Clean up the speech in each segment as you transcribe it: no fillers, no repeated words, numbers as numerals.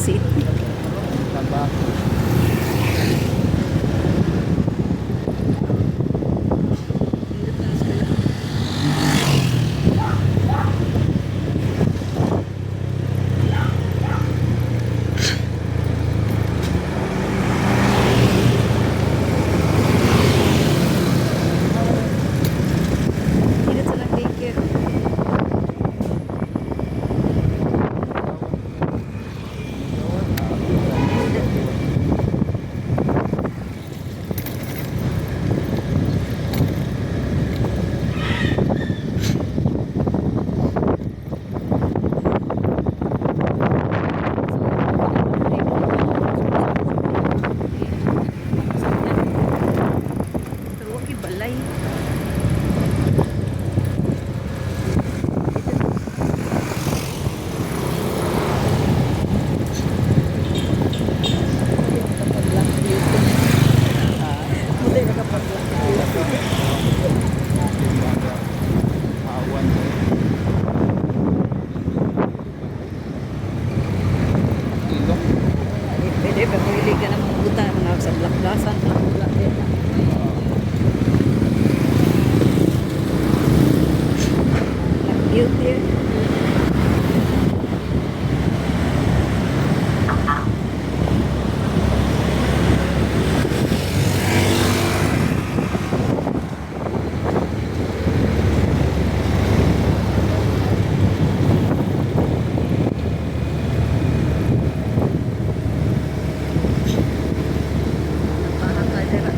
City. Trabaho. Nindot na sila. Nindot sa lang daycare. Pero wag balay. Buti nakapag-black beauty. Awan. Ilong. Pwede pa kung ka na magbuta mga sa Black Plaza. Black Plaza. Black Beauty. Para ka dira.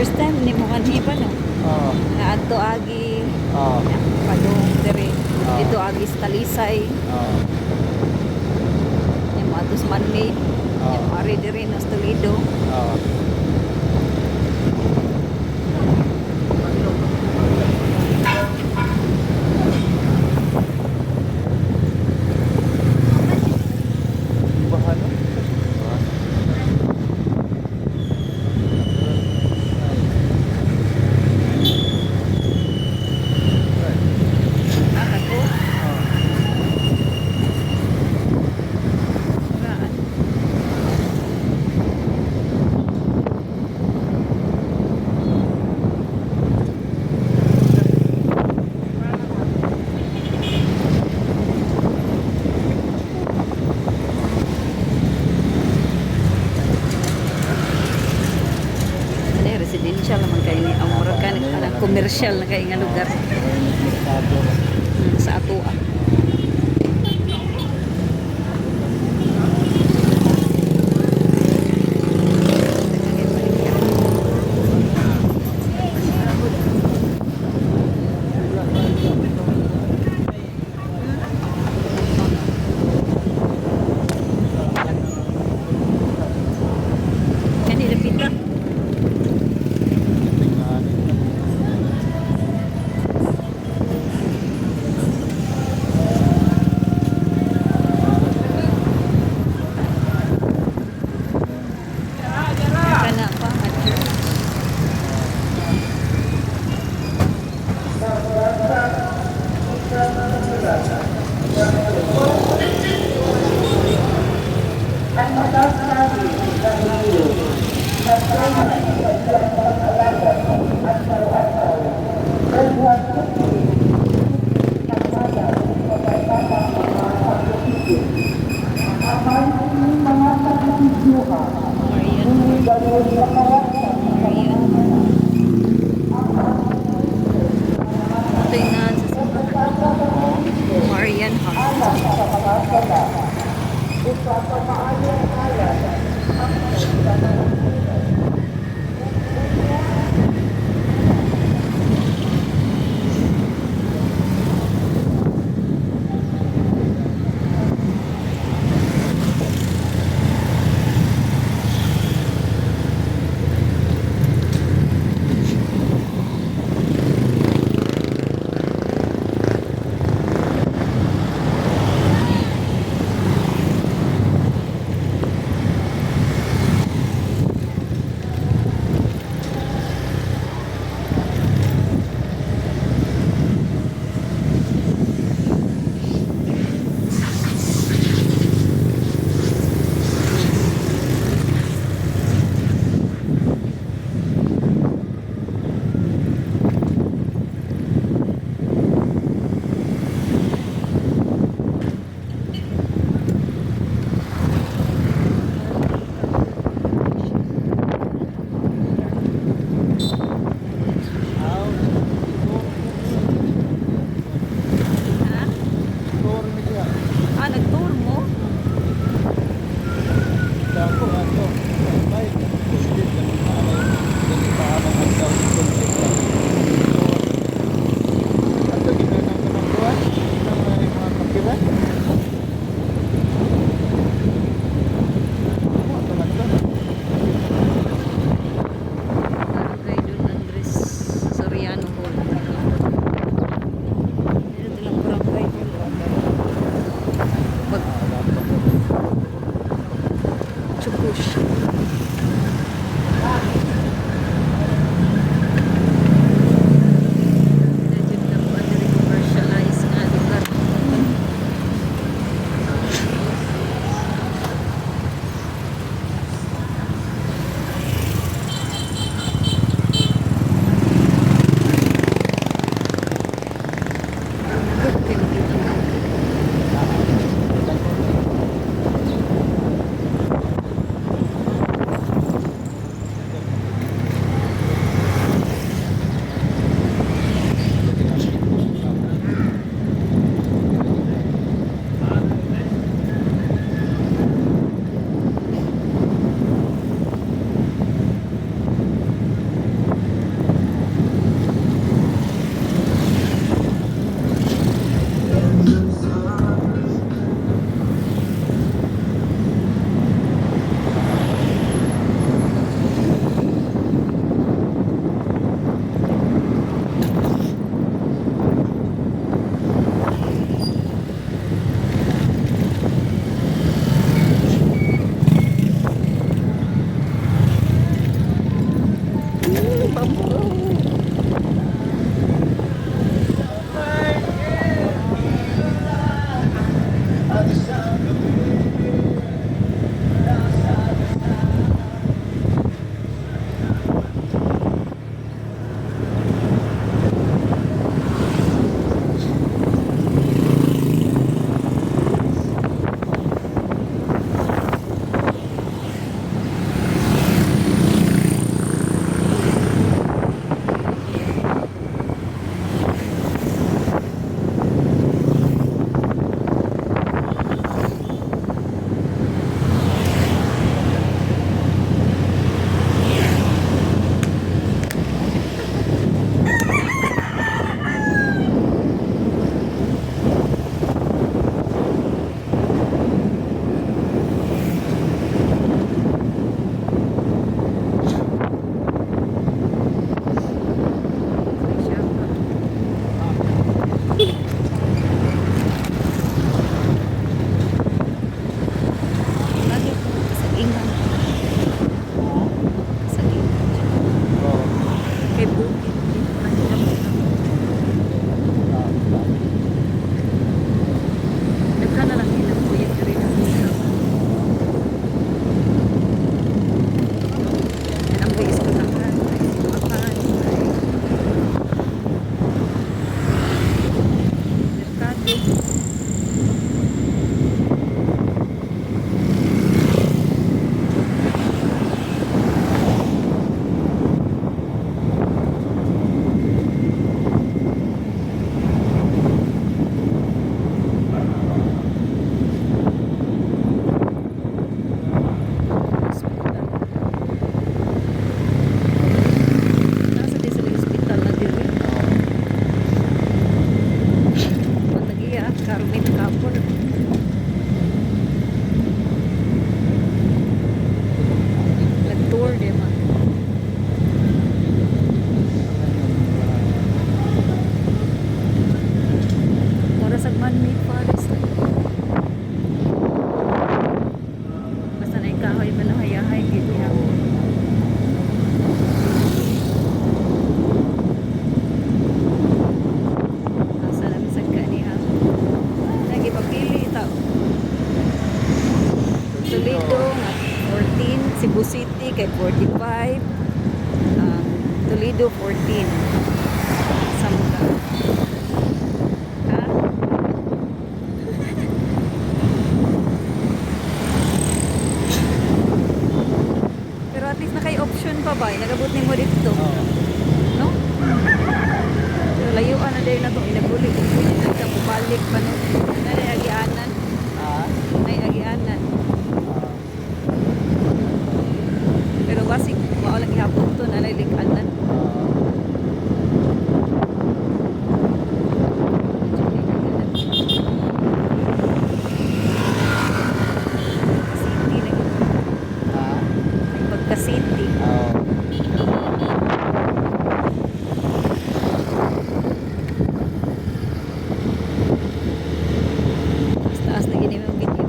First time ni mo kanhi pa, no? Oo. Nga adto agi Oo. padung diri. Ah. Dito agi sa Talisay. Oo. Nya mo adto sa Manmade. Nya mo ari diri no sa Toledo. Oo. Baha, no? Baha. Ah, ako. Raan. Ano yung residential naman kayo ni ang murag ka ang commercial na kay nga lugar Merkado. Sa ato ah. Kani lapita. Tingnan. Lagi ko sa ingan. Sa ingan. Oo. Kay bukid. Daghan na lang ilang kuyog diri na buka. Yan ang biis ko tahan. Ay, sinuakan. Ay. Merkado. Hospital. Nasa di sa hospital na diri. Patagiya, Carmen Capor. Nag-tour di ma. Mura sa man-made forest. Basta na ikahoy man ang hayahay gid niya. Asa na bisag ka niya. Nagipapili tao. Toledo nga 14, Cebu City kay 45, Toledo 14. Samka. Ha? Pero at least na kay option pa ba? Nagabot nimo dito. Oo. No? Pero layuan na dahil na itong inaguli. Kung pwede na ka bumalik pa no. Nay agianan. Ah? Nay agianan. Ah. Pero basig mao lang gihapon to na likanan. Ah. City na gid. Ah? Pagka city. Oo. Mas taas na gini yung video.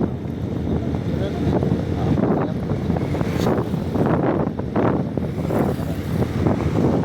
Ah,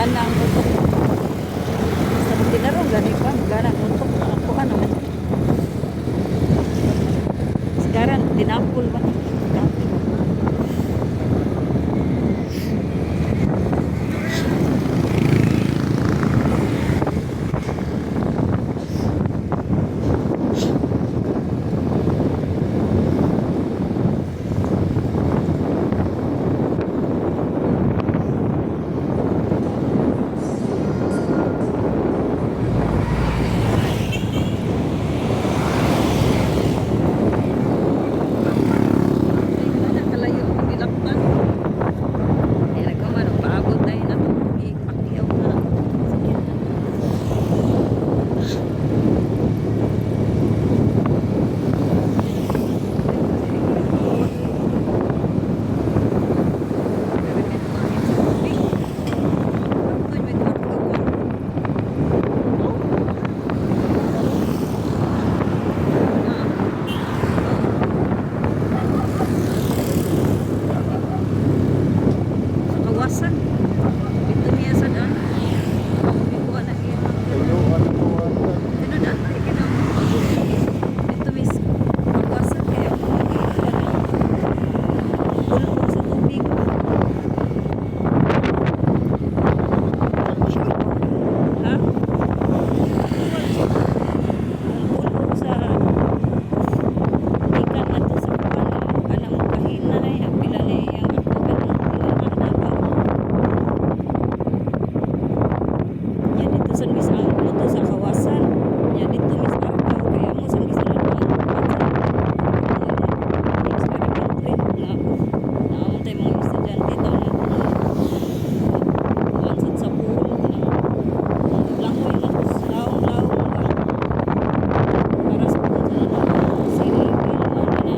Gana ang utok. Sa tinarong gani pa, gana ang utok. Ako ano man. Sekarang tinapol ba? Tinapol. Ay, wala kalayo ang nilaktan. Ay, nagkamano, paabot tayo na ito. Ipakiyaw na. Sige na. Sa kawasan. Dito niya sa daan. Hindi na iya. Layuan ang kawasan. Ano na? Dito mis kawasan kaya pulpok sa tubig. Ha? Ang pulpok sa ikan na to sa kuwan. Alam mo kahinay, ang pila na iyang ako kanang na ba? Nya dito sa mis ang moto sa kawasan. Nya dito mis arkaw kaya mo sa mis ang experiment eh na naamon tayo mga estudyante taon na kuan sad sa pulo na langoy na lawong-lawong ba para sa kuan sa na silipin man na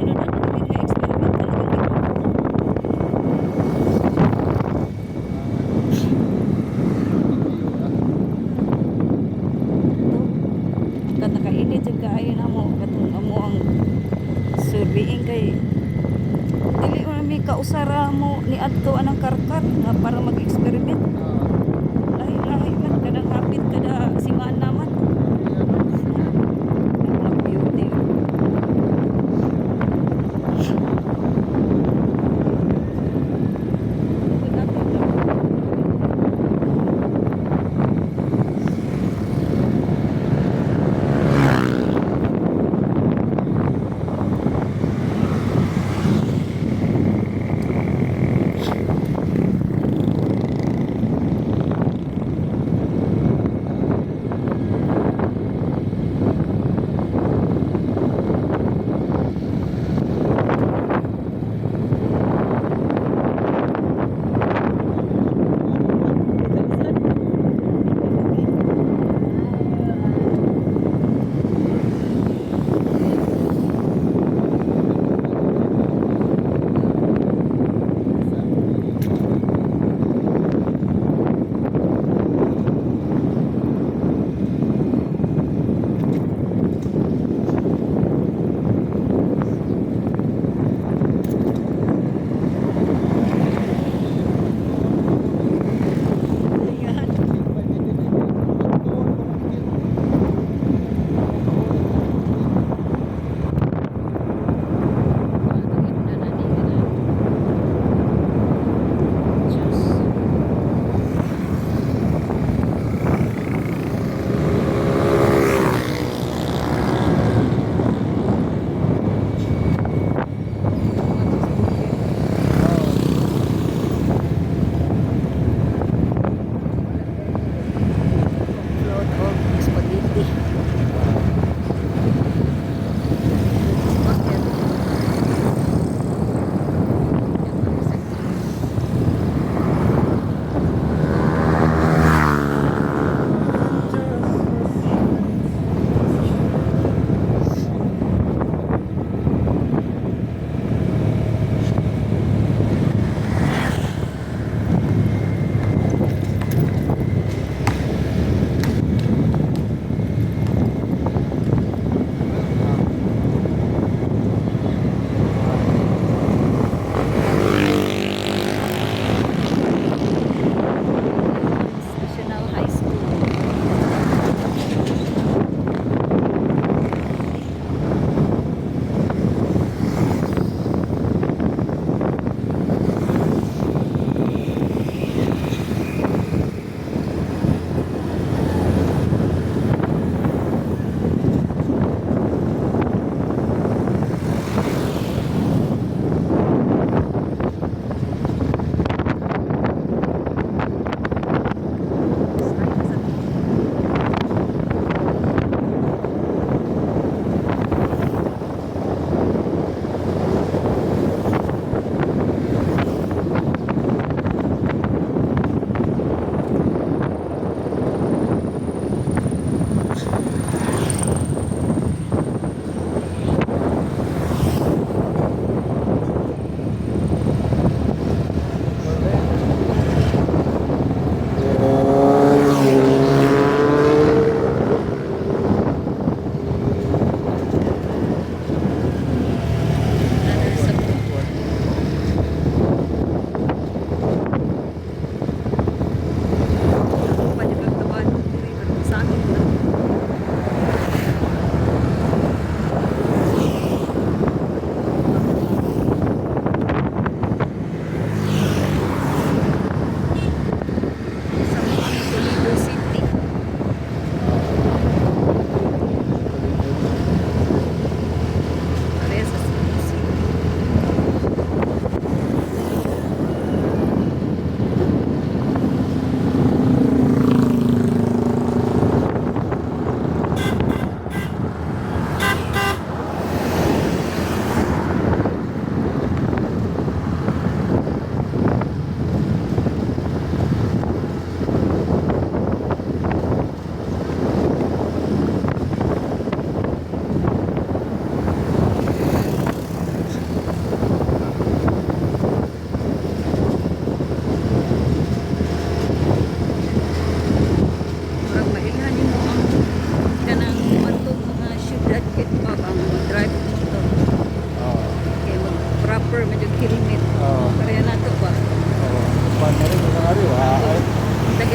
tinud ang nga experiment talagang gipako. Kat nakainit jud kaayo na mo katong amo ang surveying kay dili man mi kausara mo ni adto anang karkar nga para mag-experiment. Lahi-lahi man kadang hapit kada simana man. Black Beauty.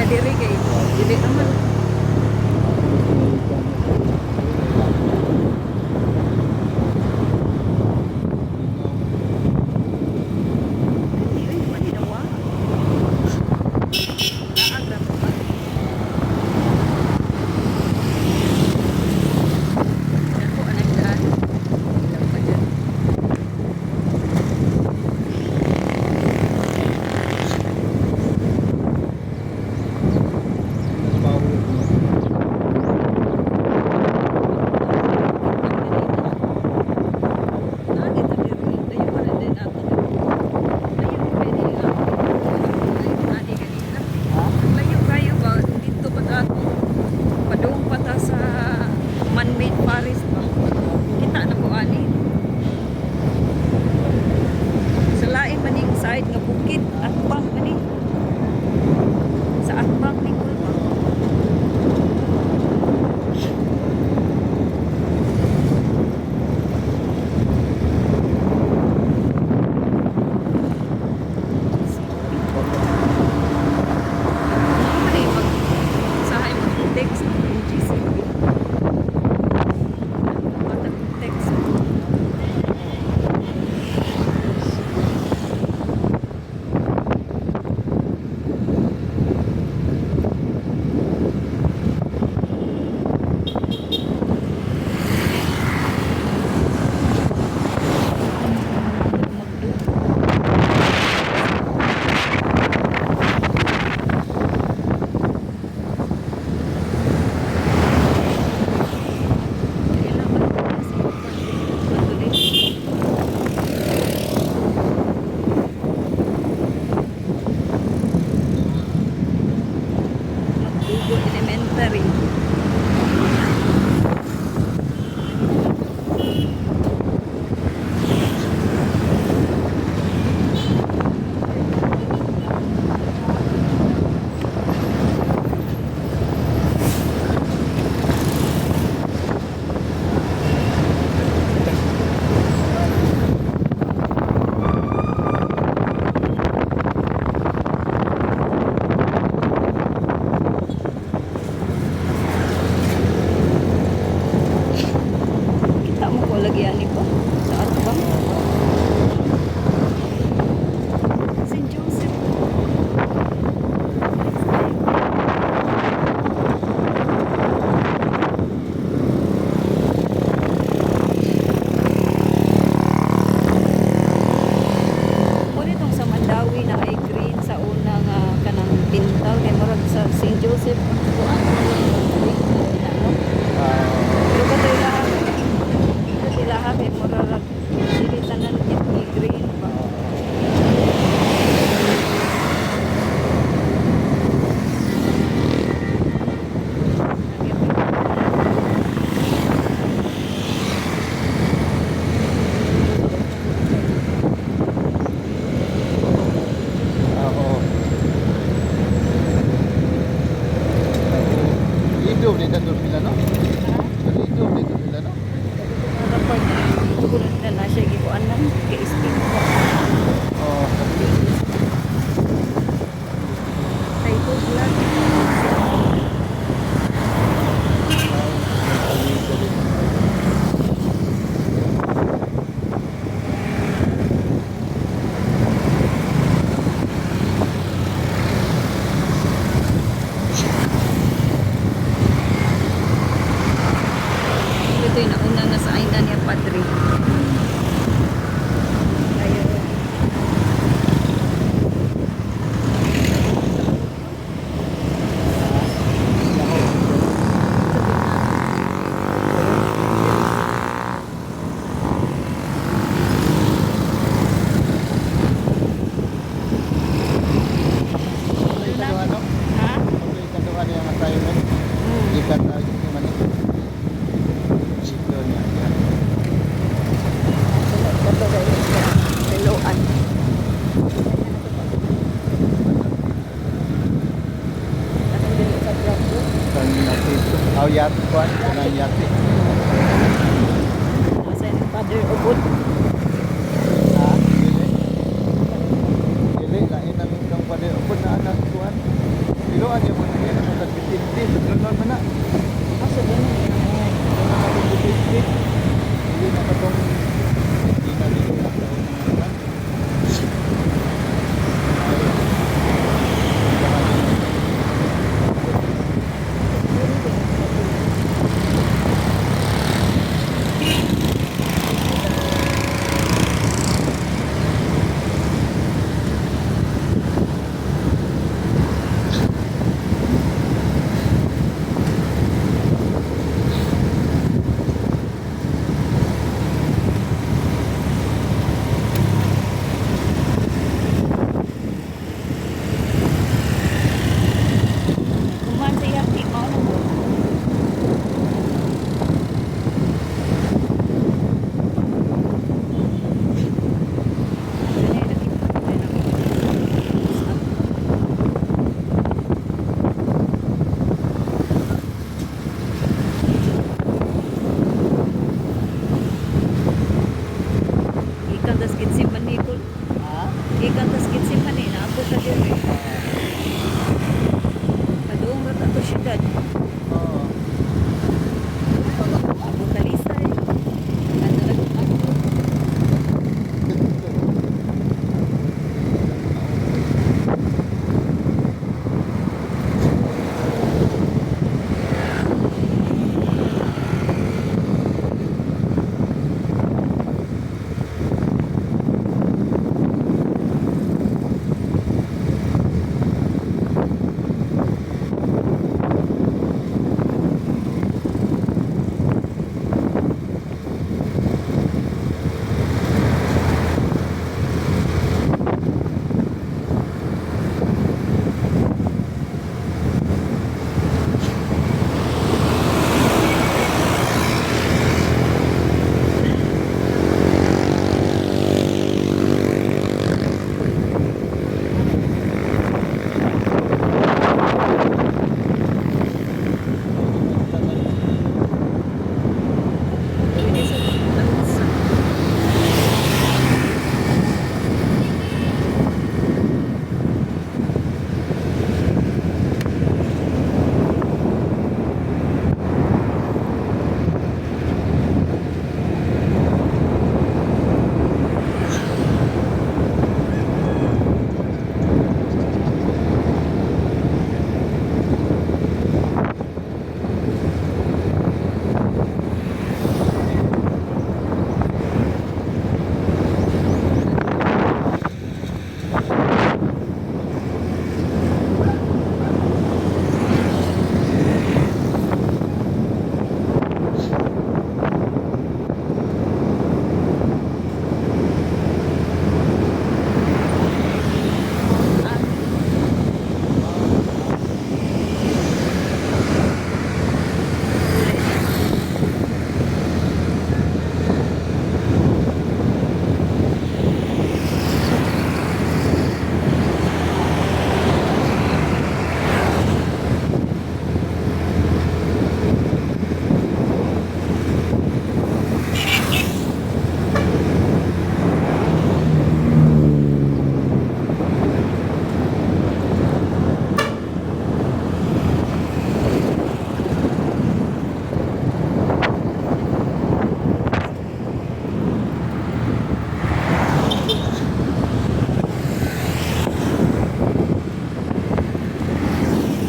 diri kay dili naman. Hindi, uy, wala na wa. Naagra pa ba? Ako, anang daan. Ilang pa dyan. Layo kayo ba? Dito pa ta padung pa ta sa man-made forest ba? Kita na ko ani. Sa lain man ning side nga bukid, atbang man ni. Sa atbang ni ko ba? Ano yung mag sahay mo text ng GCP? Matag text. Magdugo Elementary. Kita mo ko lagi ani ko sa atbang. St. Joseph. Next tayo. Muna itong sa Mandawi na ay green sa una nga kanang pintal kay murag sa St. Joseph ang kuan green na no? Pero katoy lahat, katoy lahat kay murag dili tanan gid ni green ba. Oo. Lido dito sila, no? Lido dito sila, no? Tugulan na na siya gikuanan kay speak ko. Oo. Tayo vlog. Ito yung nauna na sa aina niya, Padre. Tayo. Ano? Ha? Ikaduha niya ang assignment. Ikat tayo ni Manit. Dito niya. Yan. Ito kayo sa Peloan. Kan natin. Aw yati kuan, kanang yati. Nasa yung Father Ubod. Ha? Dili. Dili lain ang kang pwede upod na anak kuan. Pero ano mo to siya diri. Padung ra ta to syudad. Oo. Abong Talisay. Ano lang ako. Pwede sa tansa.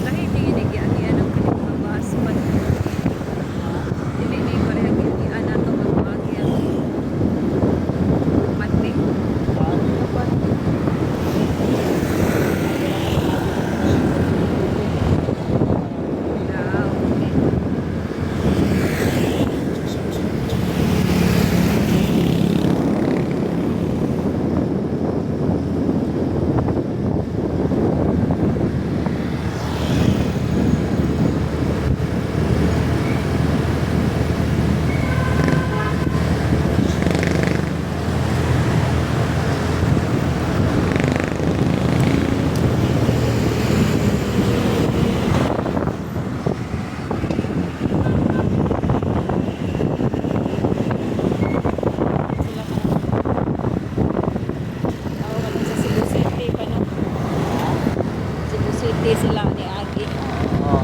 Lahi tingin giagian ang kaning mga bus man. Dili ni pareha giagian ato nga moagi ang Monday. Ah, okay. Sila ka. Ako ka sa Cebu City pa, no? Cebu City sila ni Agi. Oo.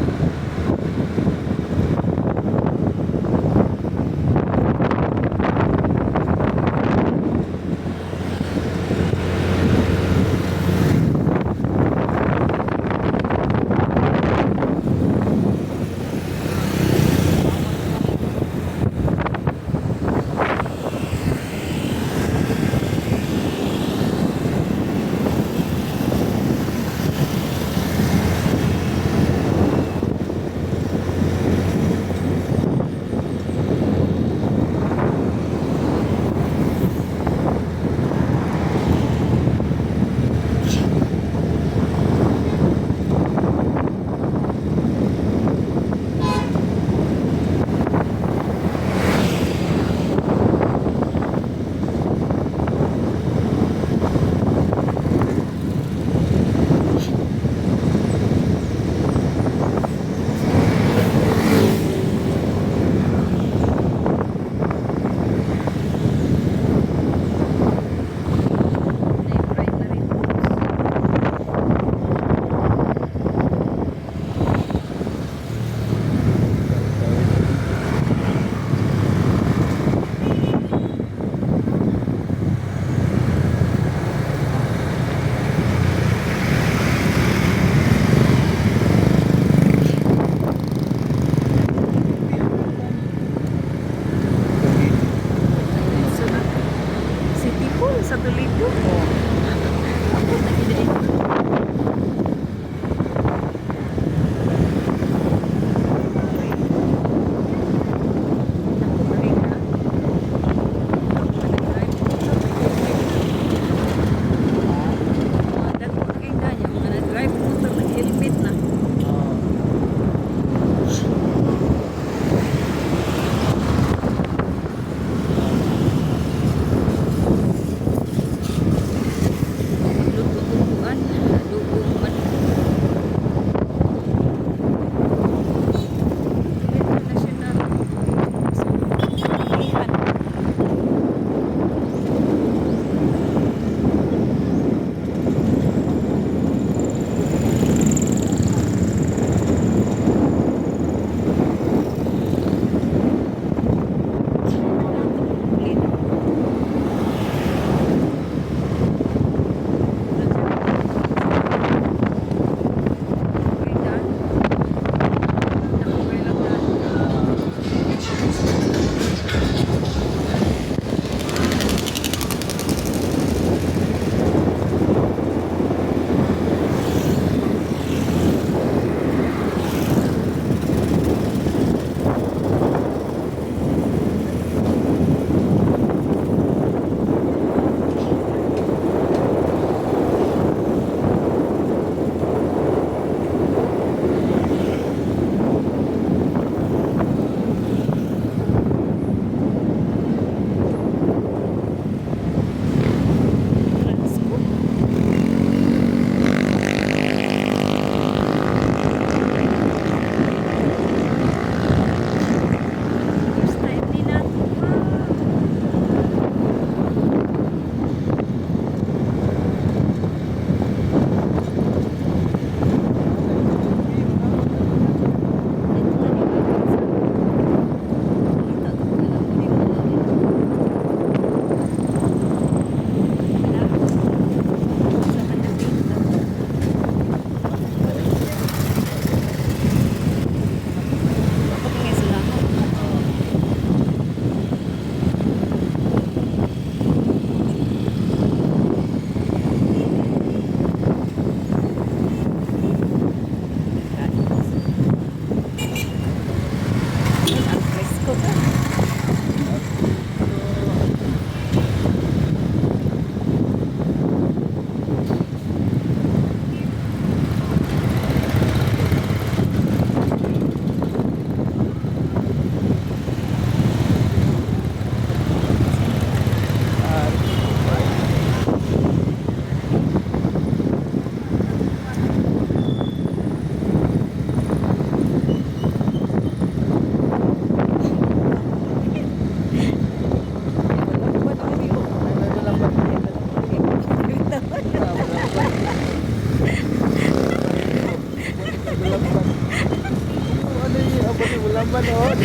Balamban oh.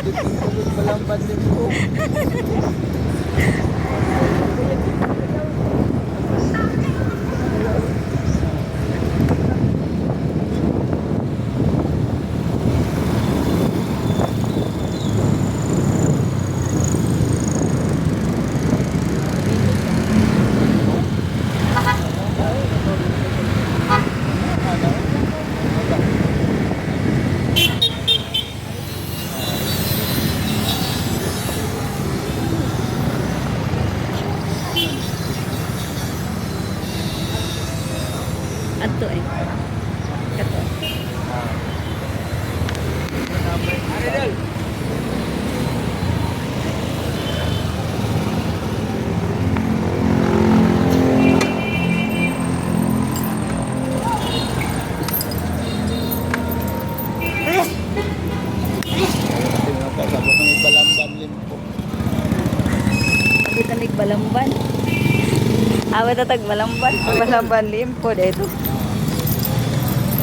Dito dito Balamban din ko. Ano? Adto eh. Kato. Tingnan ka sa may Balamban limpo. Abi tanig Balamban. Awa tatag Balamban. Balamban limpo dito.